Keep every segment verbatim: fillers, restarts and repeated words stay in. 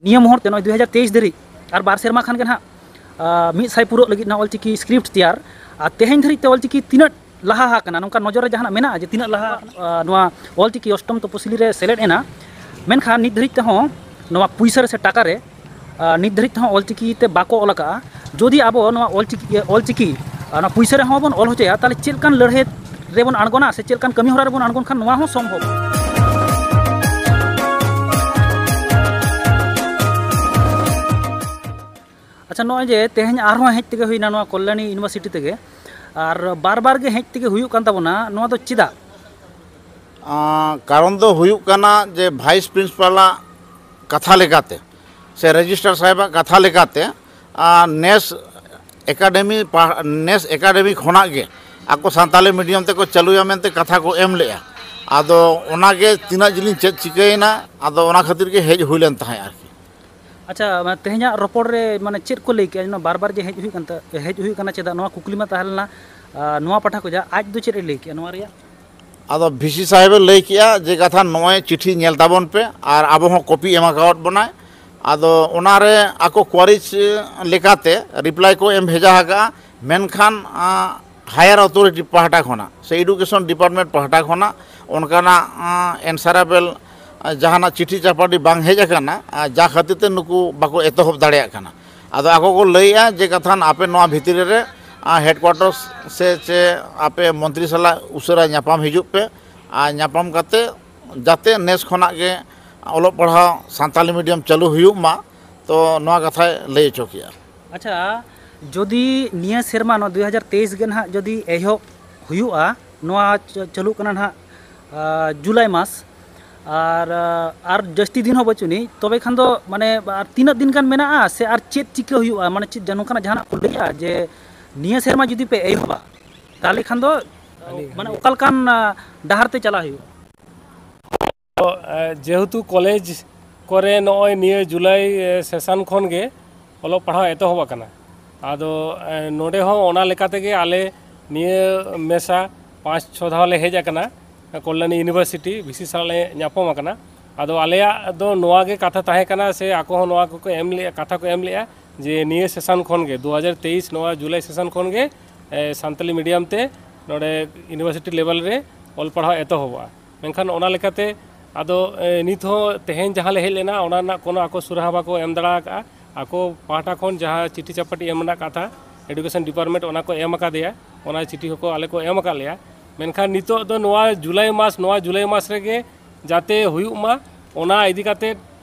ᱱᱤᱭᱟᱹ ᱢᱩᱦᱩᱨᱛᱮ ᱱᱚᱜᱼᱚᱭ ᱫᱩ ᱦᱟᱡᱟᱨ ᱛᱮᱭᱤᱥ ᱫᱷᱟᱹᱨᱤᱡ ᱟᱨ ᱵᱟᱨ ᱥᱮᱨᱢᱟ ᱠᱷᱟᱱ ᱜᱮ ᱱᱟᱦᱟᱜ, ᱟᱸ, ᱢᱤᱫ ᱥᱟᱭ ᱯᱩᱨᱟᱹᱜ ᱞᱟᱹᱜᱤᱫ ᱱᱚᱣᱟ ᱚᱞᱪᱤᱠᱤ script ᱛᱮᱭᱟᱨ᱾ ᱟᱨ ᱛᱮᱦᱮᱧ ᱫᱷᱟᱹᱨᱤᱡ ᱛᱮ ᱚᱞᱪᱤᱠᱤ ᱛᱤᱱᱟᱹᱜ ᱞᱟᱦᱟ ᱟᱠᱟᱱᱟ, ᱱᱚᱝᱠᱟ ᱱᱚᱡᱚᱨ ᱨᱮ ᱡᱟᱦᱟᱱᱟᱜ ᱢᱮᱱᱟᱜᱼᱟ ᱡᱮ ᱛᱤᱱᱟᱹᱜ ᱞᱟᱦᱟ ᱟᱠᱟᱱᱟ? ᱟᱸ, ᱱᱚᱣᱟ ᱚᱞᱪᱤᱠᱤ ᱚᱥᱴᱚᱢ ᱛᱚᱯᱚᱥᱤᱞᱤ ᱨᱮ ᱥᱮᱞᱮᱫ ᱮᱱᱟ, ᱢᱮᱱᱠᱷᱟᱱ ᱱᱤᱛ ᱫᱷᱟᱹᱨᱤᱡ ᱛᱮᱦᱚᱸ ᱱᱚᱣᱟ ᱯᱩᱭᱥᱟᱹ ᱨᱮ ᱥᱮ ᱴᱟᱠᱟ ᱨᱮ, ᱟᱸ, ᱱᱤᱛ ᱫᱷᱟᱹᱨᱤᱡ ᱛᱮᱦᱚᱸ ᱚᱞᱪᱤᱠᱤ ᱛᱮ ᱵᱟᱠᱚ ᱚᱞ ᱟᱠᱟᱫᱼᱟ᱾ ᱡᱩᱫᱤ ᱟᱵᱚ ᱱᱚᱣᱟ ᱚᱞᱪᱤᱠᱤ, ᱚᱞᱪᱤᱠᱤ, ᱟᱸ, ᱱᱚᱣᱟ ᱯᱩᱭᱥᱟᱹ ᱨᱮᱦᱚᱸ ᱵᱚᱱ ᱚᱞ ᱦᱚᱪᱚᱭᱟ, ᱛᱟᱦᱚᱞᱮ ᱪᱮᱫ ᱞᱮᱠᱟᱱ ᱞᱟᱹᱲᱦᱟᱹᱭ ᱨᱮᱵᱚᱱ ᱟᱬᱜᱚᱱᱟ ᱥᱮ ᱪᱮᱫ ᱞᱮᱠᱟᱱ ᱠᱟᱹᱢᱤ ᱦᱚᱨᱟ ᱨᱮᱵᱚᱱ ᱟᱬᱜᱚᱱ ᱠᱷᱟᱱ ᱱᱚᱣᱟ ᱦᱚᱸ ᱥᱚᱢᱵᱷᱚᱵ? ᱟᱪᱪᱷᱟ, ᱱᱚᱜᱼᱚᱭ ᱡᱮ ᱛᱮᱦᱮᱧ ᱟᱨᱦᱚᱸ ᱦᱮᱡ ᱛᱮᱜᱮ ᱦᱩᱭᱱᱟ ᱱᱚᱣᱟ ᱠᱚᱞᱭᱟᱱᱤ ᱤᱭᱩᱱᱤᱵᱷᱟᱨᱥᱤᱴᱤ ᱛᱮᱜᱮ, ᱟᱨ ᱵᱟᱨ ᱵᱟᱨ ᱜᱮ ᱦᱮᱡ ᱛᱮᱜᱮ ᱦᱩᱭᱩᱜ ᱠᱟᱱ ᱛᱟᱵᱚᱱᱟ, ᱱᱚᱣᱟ ᱫᱚ ᱪᱮᱫᱟᱜ? ᱟᱸ, ᱠᱟᱨᱚᱱ ᱫᱚ ᱦᱩᱭᱩᱜ ᱠᱟᱱᱟ ᱡᱮ ᱵᱷᱟᱭᱤᱥ ᱯᱨᱤᱱᱥᱤᱯᱟᱞᱟᱜ ᱠᱟᱛᱷᱟ ᱞᱮᱠᱟᱛᱮ ᱥᱮ ᱨᱮᱡᱤᱥᱴᱟᱨ ᱥᱟᱦᱮᱵᱟᱜ ᱠᱟᱛᱷᱟ ᱞᱮᱠᱟᱛᱮ, ᱟᱸ, ᱱᱮᱥ ᱮᱠᱟᱰᱮᱢᱤ ᱯᱟᱦ-, ᱱᱮᱥ ᱮᱠᱟᱰᱮᱢᱤ ᱠᱷᱚᱱᱟᱜ ᱜᱮ ᱟᱠᱚ ᱥᱟᱱᱛᱟᱞᱤ ᱢᱤᱰᱤᱭᱟᱢ ᱛᱮᱠᱚ ᱪᱟᱹᱞᱩᱭᱟ ᱢᱮᱱᱛᱮ ᱠᱟᱛᱷᱟ ᱠᱚ ᱮᱢ ᱞᱮᱜᱼᱟ᱾ ᱟᱫᱚ ᱚᱱᱟᱜᱮ ᱛᱤᱱᱟᱹᱜ ᱡᱤᱞᱤᱧ ᱪᱮᱫ ᱪᱤᱠᱟᱹᱭᱮᱱᱟ, ᱟᱫᱚ ᱚᱱᱟ ᱠᱷᱟᱹᱛᱤᱨ ᱜᱮ ᱦᱮᱡ ᱦᱩᱭ ᱞᱮᱱ ᱛᱟᱦᱮᱸᱫ ᱟᱨᱠᱤ᱾ ᱟᱪᱪᱷᱟ, ᱢᱟᱱᱮ ᱛᱮᱦᱮᱧᱟᱜ ᱨᱚᱯᱚᱲ ᱨᱮ ᱢᱟᱱᱮ ᱪᱮᱫ ᱠᱚ ᱞᱟᱹᱭ ᱠᱮᱜᱼᱟ? ᱱᱚᱣᱟ ᱵᱟᱨ ᱵᱟᱨ ᱡᱮ ᱦᱮᱡ ᱦᱩᱭᱩᱜ ᱠᱟᱱ ᱛᱟ-, ᱦᱮᱡ ᱦᱩᱭᱩᱜ ᱠᱟᱱᱟ ᱪᱮᱫᱟᱜ? ᱱᱚᱣᱟ ᱠᱩᱠᱞᱤ ᱢᱟ ᱛᱟᱦᱮᱸ ᱞᱮᱱᱟ, ᱟᱨ ᱱᱚᱣᱟ ᱯᱟᱦᱴᱟ ᱠᱷᱚᱱᱟᱜ ᱟᱡ ᱫᱚ ᱪᱮᱫ ᱮ ᱞᱟᱹᱭ ᱠᱮᱜᱼᱟ ᱱᱚᱣᱟ ᱨᱮᱭᱟᱜ? ᱟᱫᱚ ᱵᱷᱤᱥᱤ ᱥᱟᱦᱮᱵᱮ ᱞᱟᱹᱭ ᱠᱮᱜᱼᱟ ᱡᱮ ᱠᱟᱛᱷᱟ ᱱᱚᱜᱼᱚᱭ ᱪᱤᱴᱷᱤ ᱧᱮᱞ ᱛᱟᱵᱚᱱ ᱯᱮ ᱟᱨ ᱟᱵᱚ ᱦᱚᱸ ᱠᱚᱯᱤ ᱮᱢ ᱟᱠᱟᱣᱟᱫ ᱵᱚᱱᱟᱭ᱾ ᱟᱫᱚ ᱚᱱᱟᱨᱮ ᱟᱠᱚ ᱠᱚᱣᱟᱨᱤᱡᱽ ᱞᱮᱠᱟᱛᱮ ᱨᱤᱯᱞᱟᱭ ᱠᱚ ᱮᱢ ᱵᱷᱮᱡᱟ ᱟᱠᱟᱜᱼᱟ, ᱢᱮᱱᱠᱷᱟᱱ, ᱟᱸ, ᱦᱟᱭᱟᱨ ᱚᱛᱷᱚᱨᱤᱴᱤ ᱯᱟᱦᱴᱟ ᱠᱷᱚᱱᱟᱜ ᱥᱮ ᱮᱰᱩᱠᱮᱥᱚᱱ ᱰᱤᱯᱟᱨᱴᱢᱮᱱᱴ ᱯᱟᱦᱴᱟ ᱠᱷᱚᱱᱟᱜ ᱚᱱᱠᱟᱱᱟᱜ, ᱟᱸ, ᱮᱱᱥᱟᱨᱟᱵᱮᱞ, ᱟᱸ, ᱡᱟᱦᱟᱱᱟᱜ ᱪᱤᱴᱷᱤ ᱪᱟᱯᱟᱴᱤ ᱵᱟᱝ ᱦᱮᱡ ᱟᱠᱟᱱᱟ, ᱟᱸ, ᱡᱟ ᱠᱷᱟᱹᱛᱤᱨ ᱛᱮ ᱱᱩᱠᱩ ᱵᱟᱠᱚ ᱮᱛᱚᱦᱚᱵ ᱫᱟᱲᱮᱭᱟᱜ ᱠᱟᱱᱟ᱾ ᱟᱫᱚ ᱟᱠᱚ ᱠᱚ ᱞᱟᱹᱭᱮᱜᱼᱟ ᱡᱮ ᱠᱟᱛᱷᱟ ᱟᱯᱮ ᱱᱚᱣᱟ ᱵᱷᱤᱛᱨᱤ ᱨᱮ, ᱟᱸ, ᱦᱮᱰᱠᱩᱣᱟᱴᱚᱨ ᱥᱮ ᱪᱮ ᱟᱯᱮ ᱢᱚᱱᱛᱨᱤ ᱥᱟᱞᱟᱜ ᱩᱥᱟᱹᱨᱟ ᱧᱟᱯᱟᱢ ᱦᱤᱡᱩᱜ ᱯᱮ, ᱟᱨ ᱧᱟᱯᱟᱢ ᱠᱟᱛᱮ ᱡᱟᱛᱮ ᱱᱮᱥ ᱠᱷᱚᱱᱟᱜ ᱜᱮ ᱚᱞᱚᱜ ᱯᱟᱲᱦᱟᱣ ᱥᱟᱱᱛᱟᱞᱤ ᱢᱤᱰᱤᱭᱟᱢ ᱪᱟᱹᱞᱩ ᱦᱩᱭᱩᱜ ᱢᱟ, ᱛᱚ ᱱᱚᱣᱟ ᱠᱟᱛᱷᱟᱭ ᱞᱟᱹᱭ ᱦᱚᱪᱚ ᱠᱮᱜᱼᱟ᱾ ᱟᱪᱪᱷᱟ, ᱡᱩᱫᱤ ᱱᱤᱭᱟᱹ ᱥᱮᱨᱢᱟ, ᱱᱚᱣᱟ ᱫᱩᱭ ᱦᱟᱡᱟᱨ ᱛᱮᱭᱤᱥ ᱜᱮ ᱱᱟᱦᱟᱜ ᱡᱩᱫᱤ ᱮᱦᱚᱵ ᱦᱩᱭᱩᱜᱼᱟ, ᱱᱚᱣᱟ ᱪᱟ-, ᱪᱟᱹᱞᱩᱜ ᱠᱟᱱᱟ ᱱᱟᱦᱟᱜ, ᱟᱨ, ᱟᱨ ᱡᱟᱹᱥᱛᱤ ᱫᱤᱱ ᱦᱚᱸ ᱵᱟᱹᱪᱩᱜ ᱟᱹᱱᱤᱡ, ᱛᱚᱵᱮ ᱠᱷᱟᱱ ᱫᱚ ᱢᱟᱱᱮ ᱟᱨ ᱛᱤᱱᱟᱹᱜ ᱫᱤᱱ ᱜᱟᱱ ᱢᱮᱱᱟᱜᱼᱟ ᱥᱮ ᱟᱨ ᱪᱮᱫ ᱪᱤᱠᱟᱹ ᱦᱩᱭᱩᱜᱼᱟ? ᱢᱟᱱᱮ ᱪᱮᱫ ᱱᱚᱝᱠᱟᱱᱟᱜ ᱡᱟᱦᱟᱱᱟᱜ ᱠᱚ ᱞᱟᱹᱭᱟ ᱡᱮ ᱱᱤᱭᱟᱹ ᱥᱮᱨᱢᱟ ᱡᱩᱫᱤ ᱯᱮ ᱮᱦᱚᱵᱟ, ᱛᱟᱦᱚᱞᱮ ᱠᱷᱟᱱ ᱫᱚ ᱢᱟᱱᱮ ᱚᱠᱟ ᱞᱮᱠᱟᱱ, ᱟᱸ, ᱰᱟᱦᱟᱨ ᱛᱮ ᱪᱟᱞᱟᱜ ᱦᱩᱭᱩᱜᱼᱟ? ᱛᱚ, ᱮ, ᱡᱮᱦᱮᱛᱩ ᱠᱚᱞᱮᱡᱽ ᱠᱚᱨᱮ ᱱᱚᱜᱼᱚᱭ ᱱᱤᱭᱟᱹ ᱡᱩᱞᱟᱭ, ᱮ, ᱥᱮᱥᱚᱱ ᱠᱷᱚᱱ ᱜᱮ ᱚᱞᱚᱜ ᱯᱟᱲᱦᱟᱣ ᱮᱛᱚᱦᱚᱵ ᱟᱠᱟᱱᱟ᱾ ᱟᱫᱚ, ᱮ, ᱱᱚᱰᱮ ᱦᱚᱸ ᱚᱱᱟ ᱞᱮᱠᱟ ᱛᱮᱜᱮ ᱟᱞᱮ ᱱᱤᱭᱟᱹ ᱢᱮᱥᱟ ᱯᱟᱸᱪ ᱪᱷᱚ ᱫᱷᱟᱣ ᱞᱮ ᱦᱮᱡ ᱟᱠᱟᱱᱟ, ᱠᱚᱞᱭᱟᱱᱤ ᱤᱭᱩᱱᱤᱵᱷᱟᱨᱥᱤᱴᱤ ᱵᱷᱤᱥᱤ ᱥᱟᱞᱟᱜ ᱞᱮ ᱧᱟᱯᱟᱢ ᱟᱠᱟᱱᱟ᱾ ᱟᱫᱚ ᱟᱞᱮᱭᱟᱜ ᱫᱚ ᱱᱚᱣᱟ ᱜᱮ ᱠᱟᱛᱷᱟ ᱛᱟᱦᱮᱸ ᱠᱟᱱᱟ, ᱥᱮ ᱟᱠᱚ ᱦᱚᱸ ᱱᱚᱣᱟ ᱠᱚᱠᱚ ᱮᱢ ᱞᱮᱜᱼᱟ, ᱠᱟᱛᱷᱟ ᱠᱚ ᱮᱢ ᱞᱮᱜᱼᱟ ᱡᱮ ᱱᱤᱭᱟᱹ ᱥᱮᱥᱚᱱ ᱠᱷᱚᱱ ᱜᱮ, ᱫᱩ ᱦᱟᱡᱟᱨ ᱛᱮᱭᱤᱥ ᱱᱚᱣᱟ ᱡᱩᱞᱟᱭ ᱥᱮᱥᱚᱱ ᱠᱷᱚᱱ ᱜᱮ ᱮ, ᱥᱟᱱᱛᱟᱞᱤ ᱢᱤᱰᱤᱭᱟᱢ ᱛᱮ ᱱᱚᱰᱮ ᱤᱭᱩᱱᱤᱵᱷᱟᱨᱥᱤᱴᱤ ᱞᱮᱵᱮᱞ ᱨᱮ ᱚᱞ ᱯᱟᱲᱦᱟᱣ ᱮᱛᱚᱦᱚᱵᱚᱜᱼᱟ᱾ ᱢᱮᱱᱠᱷᱟᱱ ᱚᱱᱟ ᱞᱮᱠᱟᱛᱮ ᱟᱫᱚ ᱮ, ᱱᱤᱛ ᱦᱚᱸ ᱛᱮᱦᱮᱧ ᱡᱟᱦᱟᱸ ᱞᱮ ᱦᱮᱡ ᱞᱮᱱᱟ, ᱚᱱᱟ ᱨᱮᱱᱟᱜ ᱠᱳᱱᱳ ᱟᱠᱚ ᱥᱩᱨᱟᱦᱟ ᱵᱟᱠᱚ ᱮᱢ ᱫᱟᱲᱮ ᱟᱠᱟᱫᱼᱟ᱾ ᱟᱠᱚ ᱯᱟᱦᱴᱟ ᱠᱷᱚᱱ ᱡᱟᱦᱟᱸ ᱪᱤᱴᱷᱤ ᱪᱟᱯᱟᱴᱤ ᱮᱢ ᱨᱮᱱᱟᱜ ᱠᱟᱛᱷᱟ, ᱮᱰᱩᱠᱮᱥᱚᱱ ᱰᱤᱯᱟᱨᱴᱢᱮᱱᱴ ᱚᱱᱟ ᱠᱚ ᱮᱢ ᱟᱠᱟᱫᱮᱭᱟ, ᱚᱱᱟ ᱪᱤᱴᱷᱤ ᱦᱚᱸᱠᱚ ᱟᱞᱮ ᱠᱚ ᱮᱢ ᱟᱠᱟᱫ ᱞᱮᱭᱟ᱾ ᱢᱮᱱᱠᱷᱟᱱ ᱱᱤᱛᱚᱜ ᱫᱚ ᱱᱚᱣᱟ ᱡᱩᱞᱟᱭ ᱢᱟᱥ, ᱱᱚᱣᱟ ᱡᱩᱞᱟᱭ ᱢᱟᱥ ᱨᱮᱜᱮ ᱡᱟᱛᱮ ᱦᱩᱭᱩᱜ ᱢᱟ, ᱚᱱᱟ ᱤᱫᱤ ᱠᱟᱛᱮᱫ,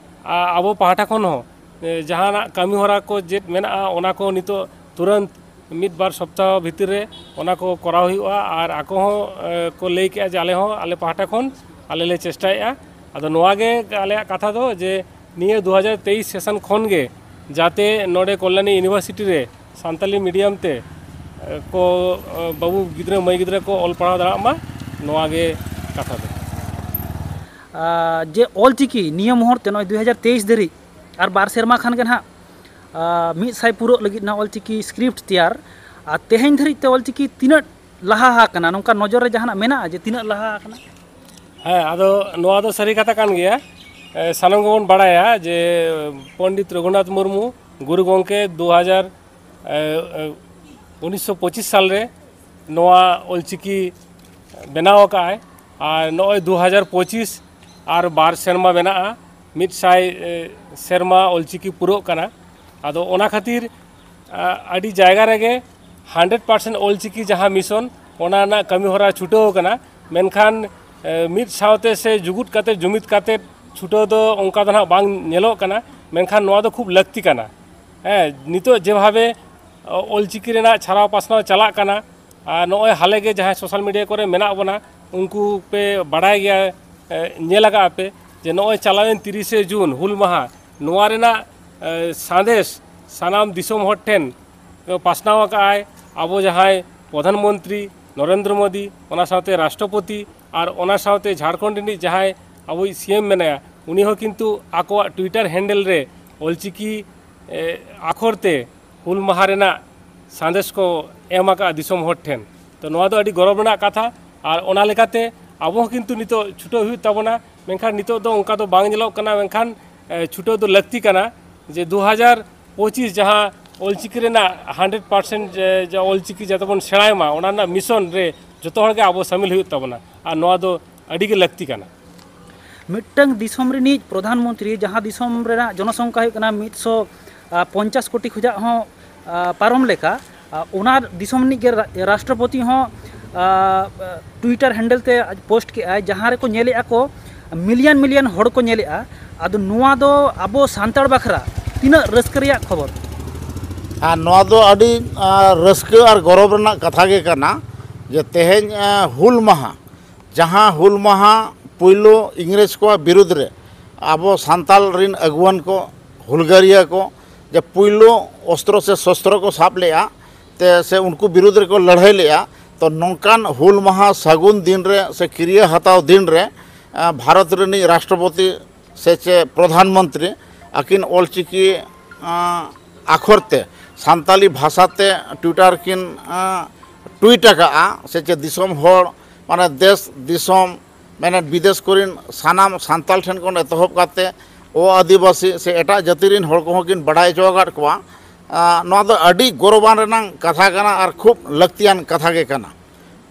ᱟ-, ᱟᱵᱚ ᱯᱟᱦᱴᱟ ᱠᱷᱚᱱ ᱦᱚᱸ, ᱮ, ᱡᱟᱦᱟᱱᱟᱜ ᱠᱟᱹᱢᱤ ᱦᱚᱨᱟ ᱠᱚ ᱪᱮᱫ ᱢᱮᱱᱟᱜᱼᱟ, ᱚᱱᱟ ᱠᱚ ᱱᱤᱛᱚᱜ ᱛᱩᱨᱟᱹᱱᱛ ᱢᱤᱫ ᱵᱟᱨ ᱥᱚᱯᱛᱟᱦᱚ ᱵᱷᱤᱛᱤᱨ ᱨᱮ ᱚᱱᱟ ᱠᱚ ᱠᱚᱨᱟᱣ ᱦᱩᱭᱩᱜᱼᱟ᱾ ᱟᱨ ᱟᱠᱚ ᱦᱚᱸ, ᱮ, ᱠᱚ ᱞᱟᱹᱭ ᱠᱮᱜᱼᱟ ᱡᱮ ᱟᱞᱮ ᱦᱚᱸ ᱟᱞᱮ ᱯᱟᱦᱴᱟ ᱠᱷᱚᱱ ᱟᱞᱮ ᱞᱮ ᱪᱮᱥᱴᱟᱭᱮᱫᱼᱟ᱾ ᱟᱫᱚ ᱱᱚᱣᱟ ᱜᱮ ᱟᱞᱮᱭᱟᱜ ᱠᱟᱛᱷᱟ ᱫᱚ ᱡᱮ ᱱᱤᱭᱟᱹ ᱫᱩ ᱦᱟᱡᱟᱨ ᱛᱮᱭᱤᱥ ᱥᱮᱥᱚᱱ ᱠᱷᱚᱱ ᱜᱮ ᱡᱟᱛᱮ ᱱᱚᱰᱮ ᱠᱚᱞᱭᱟᱱᱤ ᱤᱭᱩᱱᱤᱵᱷᱟᱨᱥᱤᱴᱤ ᱨᱮ ᱥᱟᱱᱛᱟᱞᱤ ᱢᱤᱰᱤᱭᱟᱢ ᱛᱮ, ᱮ, ᱠᱚ, ᱮ, ᱵᱟᱹᱵᱩ ᱜᱤᱫᱽᱨᱟᱹ ᱢᱟᱹᱭ ᱜᱤᱫᱽᱨᱟᱹ ᱠᱚ ᱚᱞ ᱯᱟᱲᱦᱟᱣ ᱫᱟᱲᱮᱭᱟᱜ ᱢᱟ, ᱱᱚᱣᱟ ᱜᱮ ᱠᱟᱛᱷᱟ ᱫᱚ᱾ ᱟᱨ ᱡᱮ ᱚᱞᱪᱤᱠᱤ ᱱᱤᱭᱟᱹ ᱢᱩᱦᱩᱨᱛᱮ ᱱᱚᱜᱼᱚᱭ ᱫᱩ ᱦᱟᱡᱟᱨ ᱛᱮᱭᱤᱥ ᱫᱷᱟᱹᱨᱤᱡ ᱟᱨ ᱵᱟᱨ ᱥᱮᱨᱢᱟ ᱠᱷᱟᱱ ᱜᱮ ᱱᱟᱦᱟᱜ, ᱟᱨ, ᱢᱤᱫ ᱥᱟᱭ ᱯᱩᱨᱟᱹᱜ ᱞᱟᱹᱜᱤᱫ ᱱᱟᱦᱟᱜ ᱚᱞᱪᱤᱠᱤ ᱥᱠᱨᱤᱯᱴ ᱛᱮᱭᱟᱨ, ᱟᱨ ᱛᱮᱦᱮᱧ ᱫᱷᱟᱹᱨᱤᱡ ᱛᱮ ᱚᱞᱪᱤᱠᱤ ᱛᱤᱱᱟᱹᱜ ᱞᱟᱦᱟ ᱟᱠᱟᱱᱟ, ᱱᱚᱝᱠᱟ ᱱᱚᱡᱚᱨ ᱨᱮ ᱡᱟᱦᱟᱱᱟᱜ ᱢᱮᱱᱟᱜᱼᱟ ᱡᱮ ᱛᱤᱱᱟᱹᱜ ᱞᱟᱦᱟ ᱟᱠᱟᱱᱟ? ᱦᱮᱸ, ᱟᱫᱚ ᱱᱚᱣᱟ ᱫᱚ ᱥᱟᱹᱨᱤ ᱠᱟᱛᱷᱟ ᱠᱟᱱ ᱜᱮᱭᱟ᱾ ᱮ, ᱥᱟᱱᱟᱢ ᱜᱮᱵᱚᱱ ᱵᱟᱲᱟᱭᱟ ᱡᱮ ᱯᱚᱱᱰᱤᱛ ᱨᱚᱜᱷᱩᱱᱟᱛᱷ ᱢᱩᱨᱢᱩ ᱜᱩᱨᱩ ᱜᱚᱢᱠᱮ ᱫᱩ ᱦᱟᱡᱟᱨ, ᱮ, ᱮ, ᱩᱱᱤᱥᱥᱚ ᱯᱚᱸᱪᱤᱥ ᱥᱟᱞ ᱨᱮ ᱱᱚᱣᱟ ᱚᱞᱪᱤᱠᱤ ᱵᱮᱱᱟᱣ ᱟᱠᱟᱫᱼᱟᱭ᱾ ᱟᱨ ᱱᱚᱜᱼᱚᱭ ᱫᱩ ᱦᱟᱡᱟᱨ ᱯᱚᱸᱪᱤᱥ ᱟᱨ ᱵᱟᱨ ᱥᱮᱨᱢᱟ ᱢᱮᱱᱟᱜᱼᱟ, ᱢᱤᱫ ᱥᱟᱭ, ᱮ, ᱥᱮᱨᱢᱟ ᱚᱞᱪᱤᱠᱤ ᱯᱩᱨᱟᱹᱜ ᱠᱟᱱᱟ᱾ ᱟᱫᱚ ᱚᱱᱟ ᱠᱷᱟᱹᱛᱤᱨ, ᱟ, ᱟᱹᱰᱤ ᱡᱟᱭᱜᱟ ᱨᱮᱜᱮ ᱦᱟᱱᱰᱨᱮᱰ ᱯᱟᱨᱥᱮᱱᱴ ᱚᱞᱪᱤᱠᱤ ᱡᱟᱦᱟᱸ ᱢᱤᱥᱚᱱ, ᱚᱱᱟ ᱨᱮᱱᱟᱜ ᱠᱟᱹᱢᱤ ᱦᱚᱨᱟ ᱪᱷᱩᱴᱟᱹᱣ ᱟᱠᱟᱱᱟ᱾ ᱢᱮᱱᱠᱷᱟᱱ, ᱮ, ᱢᱤᱫ ᱥᱟᱶᱛᱮ ᱥᱮ ᱡᱩᱜᱩᱫ ᱠᱟᱛᱮ, ᱡᱩᱢᱤᱫ ᱠᱟᱛᱮ ᱪᱷᱩᱴᱟᱹᱣ ᱫᱚ ᱚᱱᱠᱟ ᱫᱚ ᱱᱟᱦᱟᱜ ᱵᱟᱝ ᱧᱮᱞᱚᱜ ᱠᱟᱱᱟ᱾ ᱢᱮᱱᱠᱷᱟᱱ ᱱᱚᱣᱟ ᱫᱚ ᱠᱷᱩᱵ ᱞᱟᱹᱠᱛᱤ ᱠᱟᱱᱟ᱾ ᱦᱮᱸ, ᱱᱤᱛᱚᱜ ᱡᱮᱵᱷᱟᱵᱮ, ᱚ, ᱚᱞᱪᱤᱠᱤ ᱨᱮᱱᱟᱜ ᱪᱷᱟᱨᱟᱣ ᱯᱟᱥᱱᱟᱣ ᱪᱟᱞᱟᱜ ᱠᱟᱱᱟ, ᱟᱨ ᱱᱚᱜᱼᱚᱭ ᱦᱟᱞᱮ ᱜᱮ ᱡᱟᱦᱟᱸᱭ ᱥᱳᱥᱟᱞ ᱢᱤᱰᱤᱭᱟ ᱠᱚᱨᱮ ᱢᱮᱱᱟᱜ ᱵᱚᱱᱟ, ᱩᱱᱠᱩ ᱯᱮ ᱵᱟᱲᱟᱭ ᱜᱮᱭᱟ, ᱮ, ᱧᱮᱞ ᱟᱠᱟᱫᱼᱟ ᱯᱮ ᱡᱮ ᱱᱚᱜᱼᱚᱭ ᱪᱟᱞᱟᱣᱮᱱ ᱛᱤᱨᱤᱥᱮ ᱡᱩᱱ ᱦᱩᱞ ᱢᱟᱦᱟ, ᱱᱚᱣᱟ ᱨᱮᱱᱟᱜ, ᱮ, ᱥᱟᱸᱫᱮᱥ ᱥᱟᱱᱟᱢ ᱫᱤᱥᱚᱢ ᱦᱚᱲ ᱴᱷᱮᱱ ᱯᱟᱥᱱᱟᱣ ᱟᱠᱟᱫᱼᱟᱭ ᱟᱵᱚ ᱡᱟᱦᱟᱸᱭ ᱯᱨᱚᱫᱷᱟᱱ ᱢᱚᱱᱛᱨᱤ ᱱᱚᱨᱮᱱᱫᱨᱚ ᱢᱳᱫᱤ, ᱚᱱᱟ ᱥᱟᱶᱛᱮ ᱨᱟᱥᱴᱨᱚᱯᱚᱛᱤ, ᱟᱨ ᱚᱱᱟ ᱥᱟᱶᱛᱮ ᱡᱷᱟᱲᱠᱷᱚᱸᱰ ᱨᱤᱱᱤᱡ ᱡᱟᱦᱟᱸᱭ ᱟᱵᱚᱭᱤᱡ ᱥᱤ ᱮᱢ ᱢᱮᱱᱟᱭᱟ, ᱩᱱᱤ ᱦᱚᱸ ᱠᱤᱱᱛᱩ ᱟᱠᱚᱣᱟᱜ ᱴᱩᱭᱴᱟᱨ ᱦᱮᱱᱰᱮᱞ ᱨᱮ ᱚᱞᱪᱤᱠᱤ, ᱮ, ᱟᱠᱷᱚᱨ ᱛᱮ ᱦᱩᱞ ᱢᱟᱦᱟ ᱨᱮᱱᱟᱜ ᱥᱟᱸᱫᱮᱥ ᱠᱚ ᱮᱢ ᱟᱠᱟᱫᱼᱟ ᱫᱤᱥᱚᱢ ᱦᱚᱲ ᱴᱷᱮᱱ᱾ ᱛᱚ, ᱱᱚᱣᱟ ᱫᱚ ᱟᱹᱰᱤ ᱜᱚᱨᱚᱵᱽ ᱨᱮᱱᱟᱜ ᱠᱟᱛᱷᱟ᱾ ᱟᱨ ᱚᱱᱟ ᱞᱮᱠᱟᱛᱮ ᱟᱵᱚ ᱦᱚᱸ ᱠᱤᱱᱛᱩ ᱱᱤᱛᱚᱜ ᱪᱷᱩᱴᱟᱹᱣ ᱦᱩᱭᱩᱜ ᱛᱟᱵᱚᱱᱟ ᱢᱮᱱᱠᱷᱟᱱ ᱱᱤᱛᱚᱜ ᱫᱚ ᱚᱱᱠᱟ ᱫᱚ ᱵᱟᱝ ᱧᱮᱞᱚᱜ ᱠᱟᱱᱟ᱾ ᱢᱮᱱᱠᱷᱟᱱ ᱮ, ᱪᱷᱩᱴᱟᱹᱣ ᱫᱚ ᱞᱟᱹᱠᱛᱤ ᱠᱟᱱᱟ, ᱡᱮ ᱫᱩ ᱦᱟᱡᱟᱨ ᱯᱚᱸᱪᱤᱥ ᱡᱟᱦᱟᱸ ᱚᱞᱪᱤᱠᱤ ᱨᱮᱱᱟᱜ ᱦᱟᱱᱰᱨᱮᱰ ᱯᱟᱨᱥᱮᱱᱴ ᱡᱮ ᱡᱮ ᱚᱞᱪᱤᱠᱤ ᱡᱟᱛᱮ ᱵᱚᱱ ᱥᱮᱬᱟᱭ ᱢᱟ, ᱚᱱᱟ ᱨᱮᱱᱟᱜ ᱢᱤᱥᱚᱱ ᱨᱮ ᱡᱚᱛᱚ ᱦᱚᱲ ᱜᱮ ᱟᱵᱚ ᱥᱟᱹᱢᱤᱞ ᱦᱩᱭᱩᱜ ᱛᱟᱵᱚᱱᱟ᱾ ᱟᱨ ᱱᱚᱣᱟ ᱫᱚ ᱟᱹᱰᱤ ᱜᱮ ᱞᱟᱹᱠᱛᱤ ᱠᱟᱱᱟ᱾ ᱢᱤᱫᱴᱟᱝ ᱫᱤᱥᱚᱢ ᱨᱤᱱᱤᱡ ᱯᱨᱚᱫᱷᱟᱱ ᱢᱚᱱᱛᱨᱤ, ᱡᱟᱦᱟᱸ ᱫᱤᱥᱚᱢ ᱨᱮᱱᱟᱜ ᱡᱚᱱᱚᱥᱚᱝᱠᱷᱟ ᱦᱩᱭᱩᱜ ᱠᱟᱱᱟ ᱢᱤᱫᱥᱚ ᱯᱚᱧᱪᱟᱥ ᱠᱳᱴᱤ ᱠᱷᱚᱱᱟᱜ ᱦᱚᱸ ᱯᱟᱨᱚᱢ ᱞᱮᱠᱟ, ᱚᱱᱟ ᱫᱤᱥᱚᱢ ᱨᱤᱱᱤᱡ ᱜᱮ ᱨᱟᱥᱴᱨᱚᱯᱚᱛᱤ ᱦᱚᱸ ᱴᱩᱭᱴᱟᱨ ᱦᱮᱱᱰᱮᱞ ᱛᱮ ᱯᱳᱥᱴ ᱠᱮᱜᱼᱟᱭ, ᱡᱟᱦᱟᱸ ᱨᱮᱠᱚ ᱧᱮᱞᱮᱜᱼᱟ ᱠᱚ ᱢᱤᱞᱤᱭᱚᱱ ᱢᱤᱞᱤᱭᱚᱱ ᱦᱚᱲ ᱠᱚ ᱧᱮᱞᱮᱜᱼᱟ᱾ ᱟᱫᱚ ᱱᱚᱣᱟ ᱫᱚ ᱟᱵᱚ ᱥᱟᱱᱛᱟᱲ ᱵᱟᱠᱷᱨᱟ ᱛᱤᱱᱟᱹᱜ ᱨᱟᱹᱥᱠᱟᱹ ᱨᱮᱭᱟᱜ ᱠᱷᱚᱵᱚᱨ? ᱟᱨ ᱱᱚᱣᱟ ᱫᱚ ᱟᱹᱰᱤ ᱟᱸ, ᱨᱟᱹᱥᱠᱟᱹ ᱟᱨ ᱜᱚᱨᱚᱵᱽ ᱨᱮᱱᱟᱜ ᱠᱟᱛᱷᱟ ᱜᱮ ᱠᱟᱱᱟ ᱡᱮ ᱛᱮᱦᱮᱧ ᱟᱸ, ᱦᱩᱞ ᱢᱟᱦᱟ, ᱡᱟᱦᱟᱸ ᱦᱩᱞ ᱢᱟᱦᱟ ᱯᱩᱭᱞᱩ ᱤᱝᱨᱮᱡᱽ ᱠᱚᱣᱟᱜ ᱵᱤᱨᱩᱫᱽ ᱨᱮ ᱟᱵᱚ ᱥᱟᱱᱛᱟᱲ ᱨᱤᱱ ᱟᱹᱜᱩᱣᱟᱹᱱ ᱠᱚ, ᱦᱩᱞᱜᱟᱹᱨᱤᱭᱟᱹ ᱠᱚ, ᱡᱮ ᱯᱩᱭᱞᱩ ᱚᱥᱛᱨᱚ ᱥᱮ ᱥᱚᱥᱛᱨᱚ ᱠᱚ ᱥᱟᱵ ᱞᱮᱜᱼᱟ ᱛᱮ ᱥᱮ ᱩᱱᱠᱩ ᱵᱤᱨᱩᱫᱽ ᱨᱮᱠᱚ ᱞᱟᱹᱲᱦᱟᱹᱭ ᱞᱮᱜᱼᱟ, ᱛᱚ ᱱᱚᱝᱠᱟᱱ ᱦᱩᱞ ᱢᱟᱦᱟ ᱥᱟᱹᱜᱩᱱ ᱫᱤᱱ ᱨᱮ ᱥᱮ ᱠᱤᱨᱭᱟᱹ ᱦᱟᱛᱟᱣ ᱫᱤᱱ ᱨᱮ ᱟᱸ, ᱵᱷᱟᱨᱚᱛ ᱨᱤᱱᱤᱡ ᱨᱟᱥᱴᱨᱚᱯᱚᱛᱤ ᱥᱮ ᱪᱮ ᱯᱨᱚᱫᱷᱟᱱ ᱢᱚᱱᱛᱨᱤ ᱟᱹᱠᱤᱱ ᱚᱞᱪᱤᱠᱤ ᱟᱸ, ᱟᱠᱷᱚᱨ ᱛᱮ ᱥᱟᱱᱛᱟᱞᱤ ᱵᱷᱟᱥᱟ ᱛᱮ ᱴᱩᱭᱴᱟᱨ ᱠᱤᱱ ᱟᱸ, ᱴᱩᱭᱤᱴ ᱟᱠᱟᱫᱼᱟ ᱥᱮ ᱪᱮ ᱫᱤᱥᱚᱢ ᱦᱚᱲ, ᱢᱟᱱᱮ ᱫᱮᱥ ᱫᱤᱥᱚᱢ, ᱢᱟᱱᱮ ᱵᱤᱫᱮᱥ ᱠᱚᱨᱮᱱ ᱥᱟᱱᱟᱢ ᱥᱟᱱᱛᱟᱞ ᱴᱷᱮᱱ ᱠᱷᱚᱱ ᱮᱛᱚᱦᱚᱵ ᱠᱟᱛᱮ ᱚ ᱟᱹᱫᱤᱵᱟᱹᱥᱤ ᱥᱮ ᱮᱴᱟᱜ ᱡᱟᱹᱛᱤ ᱨᱮᱱ ᱦᱚᱲ ᱠᱚᱦᱚᱸ ᱠᱤᱱ ᱵᱟᱰᱟᱭ ᱦᱚᱪᱚ ᱟᱠᱟᱫ ᱠᱚᱣᱟ᱾ ᱟᱸ, ᱱᱚᱣᱟ ᱫᱚ ᱟᱹᱰᱤ ᱜᱚᱨᱚᱵᱟᱱ ᱨᱮᱱᱟᱜ ᱠᱟᱛᱷᱟ ᱠᱟᱱᱟ ᱟᱨ ᱠᱷᱩᱵ ᱞᱟᱹᱠᱛᱤᱭᱟᱱ ᱠᱟᱛᱷᱟ ᱜᱮ ᱠᱟᱱᱟ᱾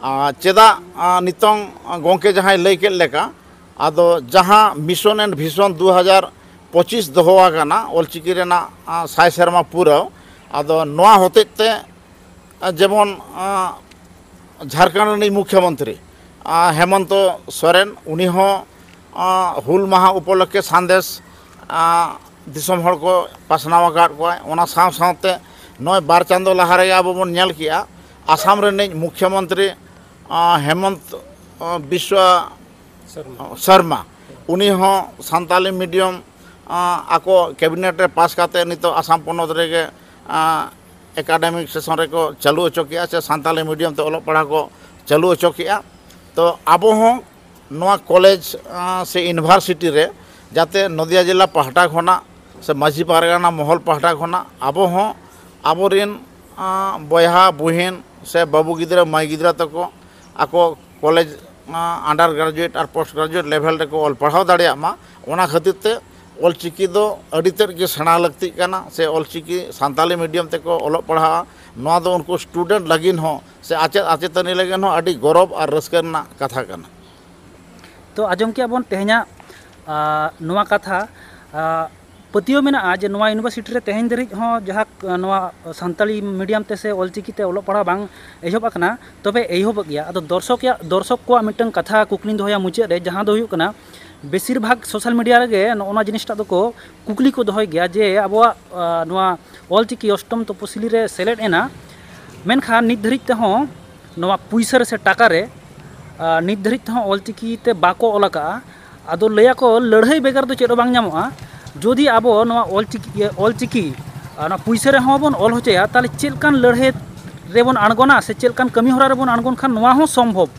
ᱟᱸ, ᱪᱮᱫᱟᱜ, ᱟᱸ, ᱱᱤᱛᱚᱝ ᱜᱚᱢᱠᱮ ᱡᱟᱦᱟᱸᱭ ᱞᱟᱹᱭ ᱠᱮᱫ ᱞᱮᱠᱟ, ᱟᱫᱚ ᱡᱟᱦᱟᱸ mission and vision ᱫᱩ ᱦᱟᱡᱟᱨ ᱯᱚᱸᱪᱤᱥ ᱫᱚᱦᱚ ᱟᱠᱟᱱᱟ ᱚᱞᱪᱤᱠᱤ ᱨᱮᱱᱟᱜ, ᱟᱸ, ᱥᱟᱭ ᱥᱮᱨᱢᱟ ᱯᱩᱨᱟᱹᱣ, ᱟᱫᱚ ᱱᱚᱣᱟ ᱦᱚᱛᱮᱡ ᱛᱮ, ᱟᱸ, ᱡᱮᱢᱚᱱ, ᱟᱸ, ᱡᱷᱟᱲᱠᱷᱚᱸᱰ ᱨᱤᱱᱤᱡ ᱢᱩᱠᱷᱭᱚᱢᱚᱱᱛᱨᱤ, ᱟᱸ, ᱦᱮᱢᱚᱱᱛᱚ ᱥᱚᱨᱮᱱ, ᱩᱱᱤ ᱦᱚᱸ, ᱟᱸ, ᱦᱩᱞ ᱢᱟᱦᱟ ᱩᱯᱚᱞᱚᱠᱠᱷᱮ ᱥᱟᱸᱫᱮᱥ, ᱟᱸ, ᱫᱤᱥᱚᱢ ᱦᱚᱲ ᱠᱚ ᱯᱟᱥᱱᱟᱣ ᱟᱠᱟᱫ ᱠᱚᱣᱟᱭ᱾ ᱚᱱᱟ ᱥᱟᱶ ᱥᱟᱶᱛᱮ ᱱᱚᱜᱼᱚᱭ ᱵᱟᱨ ᱪᱟᱸᱫᱚ ᱞᱟᱦᱟ ᱨᱮᱜᱮ ᱟᱵᱚ ᱵᱚᱱ ᱧᱮᱞ ᱠᱮᱜᱼᱟ, ᱟᱥᱟᱢ ᱨᱤᱱᱤᱡ ᱢᱩᱠᱷᱭᱚᱢᱚᱱᱛᱨᱤ, ᱟᱸ, ᱦᱮᱢᱚᱱᱛ, ᱟᱸ, ᱵᱤᱥᱣᱟ ᱥᱚᱨᱢᱟ᱾ ᱥᱚᱨᱢᱟ, ᱩᱱᱤ ᱦᱚᱸ ᱥᱟᱱᱛᱟᱞᱤ medium, ᱟᱸ, ᱟᱠᱚ cabinet ᱨᱮ ᱯᱟᱥ ᱠᱟᱛᱮ ᱱᱤᱛᱚᱜ ᱟᱥᱟᱢ ᱯᱚᱱᱚᱛ ᱨᱮᱜᱮ, ᱟᱸ, academic session ᱨᱮᱠᱚ ᱪᱟᱹᱞᱩ ᱦᱚᱪᱚ ᱠᱮᱜᱼᱟ ᱥᱮ ᱥᱟᱱᱛᱟᱞᱤ medium ᱛᱮ ᱚᱞᱚᱜ ᱯᱟᱲᱦᱟᱣ ᱠᱚ ᱪᱟᱹᱞᱩ ᱦᱚᱪᱚ ᱠᱮᱜᱼᱟ᱾ ᱛᱚ ᱟᱵᱚ ᱦᱚᱸ ᱱᱚᱣᱟ college, ᱟᱸ, ᱥᱮ university ᱨᱮ ᱡᱟᱛᱮ ᱱᱚᱫᱤᱭᱟ ᱡᱮᱞᱟ ᱯᱟᱦᱴᱟ ᱠᱷᱚᱱᱟᱜ ᱥᱮ ᱢᱟᱹᱡᱷᱤ ᱯᱟᱨᱜᱟᱱᱟ ᱢᱚᱦᱚᱞ ᱯᱟᱦᱴᱟ ᱠᱷᱚᱱᱟᱜ ᱟᱵᱚ ᱦᱚᱸ ᱟᱵᱚᱨᱮᱱ, ᱟᱸ, ᱵᱚᱭᱦᱟ ᱵᱩᱦᱤᱱ ᱥᱮ ᱵᱟᱹᱵᱩ ᱜᱤᱫᱽᱨᱟᱹ ᱢᱟᱹᱭ ᱜᱤᱫᱽᱨᱟᱹ ᱛᱟᱠᱚ ᱟᱠᱚ college ᱟᱱᱰᱟᱨ ᱜᱨᱮᱡᱩᱭᱮᱴ ᱟᱨ ᱯᱳᱥᱴ ᱜᱨᱮᱡᱩᱭᱮᱴ ᱞᱮᱵᱷᱮᱞ ᱨᱮᱠᱚ ᱚᱞ ᱯᱟᱲᱦᱟᱣ ᱫᱟᱲᱮᱭᱟᱜ ᱢᱟ᱾ ᱚᱱᱟ ᱠᱷᱟᱹᱛᱤᱨ ᱛᱮ ᱚᱞᱪᱤᱠᱤ ᱫᱚ ᱟᱹᱰᱤ ᱛᱮᱫ ᱜᱮ ᱥᱮᱬᱟ ᱞᱟᱹᱠᱛᱤᱜ ᱠᱟᱱᱟ, ᱥᱮ ᱚᱞᱪᱤᱠᱤ ᱥᱟᱱᱛᱟᱞᱤ ᱢᱤᱰᱤᱭᱟᱢ ᱛᱮᱠᱚ ᱚᱞᱚᱜ ᱯᱟᱲᱦᱟᱜᱼᱟ᱾ ᱱᱚᱣᱟ ᱫᱚ ᱩᱱᱠᱩ ᱥᱴᱩᱰᱮᱱᱴ ᱞᱟᱹᱜᱤᱫ ᱦᱚᱸ ᱥᱮ ᱟᱪᱮᱫ ᱟᱪᱮᱛᱟᱹᱱᱤ ᱞᱟᱹᱜᱤᱫ ᱦᱚᱸ ᱟᱹᱰᱤ ᱜᱚᱨᱚᱵᱽ ᱟᱨ ᱨᱟᱹᱥᱠᱟᱹ ᱨᱮᱱᱟᱜ ᱠᱟᱛᱷᱟ ᱠᱟᱱᱟ᱾ ᱛᱚ ᱟᱸᱡᱚᱢ ᱠᱮᱜᱼᱟ ᱵᱚᱱ ᱛᱮᱦᱮᱧᱟᱜ ᱟᱸ, ᱱᱚᱣᱟ ᱠᱟᱛᱷᱟ᱾ ᱟᱸ, ᱯᱟᱹᱛᱭᱟᱹᱣ ᱢᱮᱱᱟᱜᱼᱟ ᱡᱮ ᱱᱚᱣᱟ ᱤᱭᱩᱱᱤᱵᱷᱟᱨᱥᱤᱴᱤ ᱨᱮ ᱛᱮᱦᱮᱧ ᱫᱷᱟᱹᱨᱤᱡ ᱦᱚᱸ ᱡᱟᱦᱟᱸ ᱱᱚᱣᱟ ᱥᱟᱱᱛᱟᱲᱤ ᱢᱤᱰᱤᱭᱟᱢ ᱛᱮ ᱥᱮ ᱚᱞᱪᱤᱠᱤ ᱛᱮ ᱚᱞᱚᱜ ᱯᱟᱲᱦᱟᱣ ᱵᱟᱝ ᱮᱦᱚᱵ ᱟᱠᱟᱱᱟ, ᱛᱚᱵᱮ ᱮᱦᱚᱵᱚᱜ ᱜᱮᱭᱟ᱾ ᱟᱫᱚ ᱫᱚᱨᱥᱚᱠ ᱭᱟᱜ ᱫᱚᱨᱥᱚᱠ ᱠᱚᱣᱟᱜ ᱢᱤᱫᱴᱟᱝ ᱠᱟᱛᱷᱟ ᱠᱩᱠᱞᱤᱧ ᱫᱚᱦᱚᱭᱟ ᱢᱩᱪᱟᱹᱫ ᱨᱮ, ᱡᱟᱦᱟᱸ ᱫᱚ ᱦᱩᱭᱩᱜ ᱠᱟᱱᱟ, ᱵᱮᱥᱤᱨ ᱵᱷᱟᱜᱽ ᱥᱳᱥᱟᱞ ᱢᱤᱰᱤᱭᱟ ᱨᱮᱜᱮ ᱱᱚᱜᱼᱚ ᱱᱚᱣᱟ ᱡᱤᱱᱤᱥᱴᱟᱜ ᱫᱚᱠᱚ ᱠᱩᱠᱞᱤ ᱠᱚ ᱫᱚᱦᱚᱭ ᱜᱮᱭᱟ ᱡᱮ ᱟᱵᱚᱣᱟᱜ ᱟᱸ, ᱱᱚᱣᱟ ᱚᱞᱪᱤᱠᱤ ᱚᱥᱴᱚᱢ ᱛᱚᱯᱚᱥᱤᱞᱤ ᱨᱮ ᱥᱮᱞᱮᱫ ᱮᱱᱟ, ᱢᱮᱱᱠᱷᱟᱱ ᱱᱤᱛ ᱫᱷᱟᱹᱨᱤᱡ ᱛᱮᱦᱚᱸ ᱱᱚᱣᱟ ᱯᱩᱭᱥᱟᱹ ᱨᱮ ᱥᱮ ᱴᱟᱠᱟ ᱨᱮ ᱟᱸ, ᱱᱤᱛ ᱫᱷᱟᱹᱨᱤᱡ ᱛᱮᱦᱚᱸ ᱚᱞᱪᱤᱠᱤ ᱛᱮ ᱵᱟᱠᱚ ᱚᱞ ᱟᱠᱟᱜᱼᱟ᱾ ᱟᱫᱚ ᱞᱟᱹᱭᱟᱠᱚ ᱞᱟᱹᱲᱦᱟᱹᱭ ᱵᱮᱜᱚᱨ ᱫᱚ ᱪᱮᱫ ᱦᱚᱸ ᱵᱟᱝ ᱧᱟᱢᱚᱜᱼᱟ᱾ ᱡᱩᱫᱤ ᱟᱵᱚ ᱱᱚᱣᱟ ᱚᱞᱪᱤᱠᱤ ᱚᱞᱪᱤᱠᱤ ᱚᱱᱟ ᱯᱩᱭᱥᱟᱹ ᱨᱮᱦᱚᱸ ᱵᱚᱱ ᱚᱞ ᱦᱚᱪᱚᱭᱟ, ᱛᱟᱦᱚᱞᱮ ᱪᱮᱫ ᱞᱮᱠᱟᱱ ᱞᱟᱹᱲᱦᱟᱹᱭ ᱨᱮᱵᱚᱱ ᱟᱬᱜᱚᱱᱟ ᱥᱮ ᱪᱮᱫ ᱞᱮᱠᱟᱱ ᱠᱟᱹᱢᱤ ᱦᱚᱨᱟ ᱨᱮᱵᱚᱱ ᱟᱬᱜᱚᱱ ᱠᱷᱟᱱ ᱱᱚᱣᱟ ᱦᱚᱸ ᱥᱚᱢᱵᱷᱚᱵ?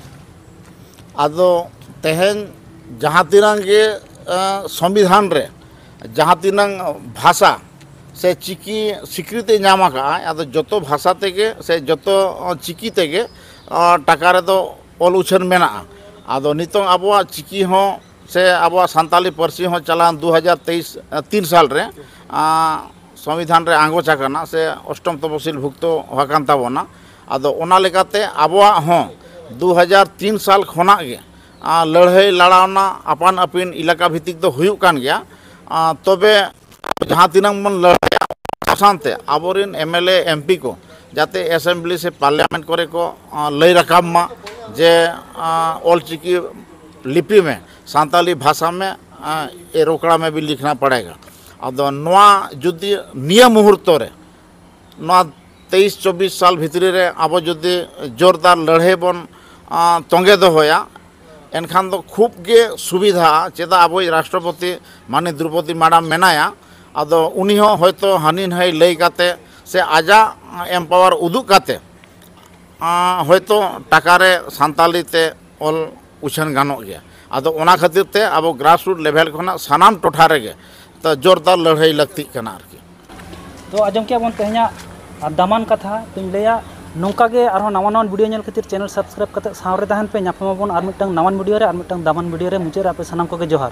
ᱟᱫᱚ ᱛᱮᱦᱮᱧ ᱡᱟᱦᱟᱸ ᱛᱤᱱᱟᱹᱝ ᱜᱮ ᱥᱚᱝᱵᱤᱫᱷᱟᱱ ᱨᱮ ᱡᱟᱦᱟᱸ ᱛᱤᱱᱟᱹᱝ ᱵᱷᱟᱥᱟ ᱥᱮ ᱪᱤᱠᱤ ᱥᱤᱠᱨᱤᱛᱤ ᱧᱟᱢ ᱟᱠᱟᱫᱼᱟ, ᱟᱫᱚ ᱡᱚᱛᱚ ᱵᱷᱟᱥᱟ ᱛᱮᱜᱮ ᱥᱮ ᱡᱚᱛᱚ ᱪᱤᱠᱤ ᱛᱮᱜᱮ ᱴᱟᱠᱟ ᱨᱮᱫᱚ ᱚᱞ ᱩᱪᱷᱟᱹᱱ ᱢᱮᱱᱟᱜᱼᱟ᱾ ᱟᱫᱚ ᱱᱤᱛᱚᱝ ᱟᱵᱚᱣᱟᱜ ᱪᱤᱠᱤ ᱦᱚᱸ ᱥᱮ ᱟᱵᱚᱣᱟᱜ ᱥᱟᱱᱛᱟᱞᱤ ᱯᱟᱹᱨᱥᱤ ᱦᱚᱸ ᱪᱟᱞᱟᱣᱮᱱ ᱫᱩ ᱦᱟᱡᱟᱨ ᱛᱮᱭᱤᱥ ᱛᱤᱱ ᱥᱟᱞ ᱨᱮ ᱥᱚᱝᱵᱤᱫᱷᱟᱱ ᱨᱮ ᱟᱸᱜᱚᱪ ᱟᱠᱟᱱᱟ ᱥᱮ ᱚᱥᱴᱚᱢ ᱛᱚᱯᱚᱥᱤᱞ ᱵᱷᱩᱠᱛᱚ ᱟᱠᱟᱱ ᱛᱟᱵᱚᱱᱟ᱾ ᱟᱫᱚ ᱚᱱᱟ ᱞᱮᱠᱟᱛᱮ ᱟᱵᱚᱣᱟᱜ ᱦᱚᱸ ᱫᱩ ᱦᱟᱡᱟᱨ ᱛᱤᱱ ᱥᱟᱞ ᱠᱷᱚᱱᱟᱜ ᱜᱮ ᱞᱟᱹᱲᱦᱟᱹᱭ ᱞᱟᱲᱟᱣᱱᱟ, ᱟᱯᱟᱱ ᱟᱹᱯᱤᱱ ᱮᱞᱟᱠᱟ ᱵᱷᱤᱛᱛᱤᱠ ᱫᱚ ᱦᱩᱭᱩᱜ ᱠᱟᱱ ᱜᱮᱭᱟ᱾ ᱛᱚᱵᱮ ᱡᱟᱦᱟᱸ ᱛᱤᱱᱟᱹᱝ ᱵᱚᱱ ᱞᱟᱹᱲᱦᱟᱹᱭᱟ, ᱥᱟᱶᱛᱮ ᱟᱵᱚᱨᱮᱱ M L A M P ᱠᱚ ᱡᱟᱛᱮ ᱮᱥᱮᱢᱵᱞᱤ ᱥᱮ ᱯᱟᱨᱞᱟᱢᱮᱱᱴ ᱠᱚᱨᱮ ᱠᱚ ᱞᱟᱹᱭ ᱨᱟᱠᱟᱵ ᱢᱟ ᱡᱮ ᱚᱞᱪᱤᱠᱤ ᱞᱤᱯᱤ ᱢᱮ, ᱥᱟᱱᱛᱟᱞᱤ ᱵᱷᱟᱥᱟ ᱢᱮ, ᱮ ᱨᱳᱠᱲᱟ ᱢᱮ ᱵᱤ ᱞᱤᱠᱷᱱᱟ ᱯᱟᱲᱮᱜᱟ᱾ ᱟᱫᱚ ᱱᱚᱣᱟ ᱡᱩᱫᱤ ᱱᱤᱭᱟᱹ ᱢᱩᱦᱩᱨᱛᱚ ᱨᱮ, ᱱᱚᱣᱟ ᱛᱮᱭᱤᱥ ᱪᱚᱵᱵᱤᱥ ᱥᱟᱞ ᱵᱷᱤᱛᱨᱤ ᱨᱮ ᱟᱵᱚ ᱡᱩᱫᱤ ᱡᱳᱨᱫᱟᱨ ᱞᱟᱹᱲᱦᱟᱹᱭ ᱵᱚᱱ ᱛᱚᱸᱜᱮ ᱫᱚᱦᱚᱭᱟ, ᱮᱱᱠᱷᱟᱱ ᱫᱚ ᱠᱷᱩᱵ ᱜᱮ ᱥᱩᱵᱤᱫᱷᱟᱜᱼᱟ᱾ ᱪᱮᱫᱟᱜ, ᱟᱵᱚᱭᱤᱡ ᱨᱟᱥᱴᱨᱚᱯᱚᱛᱤ ᱢᱟᱱᱱᱤᱭ ᱫᱨᱚᱣᱯᱚᱫᱤ ᱢᱮᱰᱟᱢ ᱢᱮᱱᱟᱭᱟ, ᱟᱫᱚ ᱩᱱᱤ ᱦᱚᱸ ᱦᱚᱭᱛᱳ ᱦᱟᱹᱱᱤ ᱱᱟᱹᱭ ᱞᱟᱹᱭ ᱠᱟᱛᱮ ᱥᱮ ᱟᱡᱟᱜ ᱮᱢᱯᱟᱣᱟᱨ ᱩᱫᱩᱜ ᱠᱟᱛᱮ ᱦᱚᱭᱛᱳ ᱴᱟᱠᱟ ᱨᱮ ᱥᱟᱱᱛᱟᱞᱤ ᱛᱮ ᱚᱞ ᱩᱪᱷᱟᱹᱱ ᱜᱟᱱᱚᱜ ᱜᱮᱭᱟ᱾ ᱟᱫᱚ ᱚᱱᱟ ᱠᱷᱟᱹᱛᱤᱨ ᱛᱮ ᱟᱵᱚ ᱜᱨᱟᱥᱨᱩᱴ ᱞᱮᱵᱷᱮᱞ ᱠᱷᱚᱱᱟᱜ ᱥᱟᱱᱟᱢ ᱴᱚᱴᱷᱟ ᱨᱮᱜᱮ ᱛᱚ ᱡᱳᱨᱫᱟᱨ ᱞᱟᱹᱲᱦᱟᱹᱭ ᱞᱟᱹᱠᱛᱤᱜ ᱠᱟᱱᱟ ᱟᱨᱠᱤ᱾ ᱛᱚ ᱟᱸᱡᱚᱢ ᱠᱮᱜᱼᱟ ᱵᱚᱱ ᱛᱮᱦᱮᱧᱟᱜ ᱫᱟᱢᱟᱱ ᱠᱟᱛᱷᱟ᱾ ᱛᱚᱧ ᱞᱟᱹᱭᱟ, ᱱᱚᱝᱠᱟ ᱜᱮ ᱟᱨᱦᱚᱸ ᱱᱟᱣᱟ ᱱᱟᱣᱟᱱ video ᱧᱮᱞ ᱠᱷᱟᱹᱛᱤᱨ channel subscribe ᱠᱟᱛᱮ ᱥᱟᱶ ᱨᱮ ᱛᱟᱦᱮᱱ ᱯᱮ᱾ ᱧᱟᱯᱟᱢ ᱟᱵᱚᱱ ᱟᱨ ᱢᱤᱫᱴᱟᱝ ᱱᱟᱣᱟᱱ video ᱨᱮ, ᱟᱨ ᱢᱤᱫᱴᱟᱝ ᱫᱟᱢᱟᱱ video ᱨᱮ᱾ ᱢᱩᱪᱟᱹᱫ ᱨᱮ ᱟᱯᱮ ᱥᱟᱱᱟᱢ ᱠᱚᱜᱮ ᱡᱚᱦᱟᱨ᱾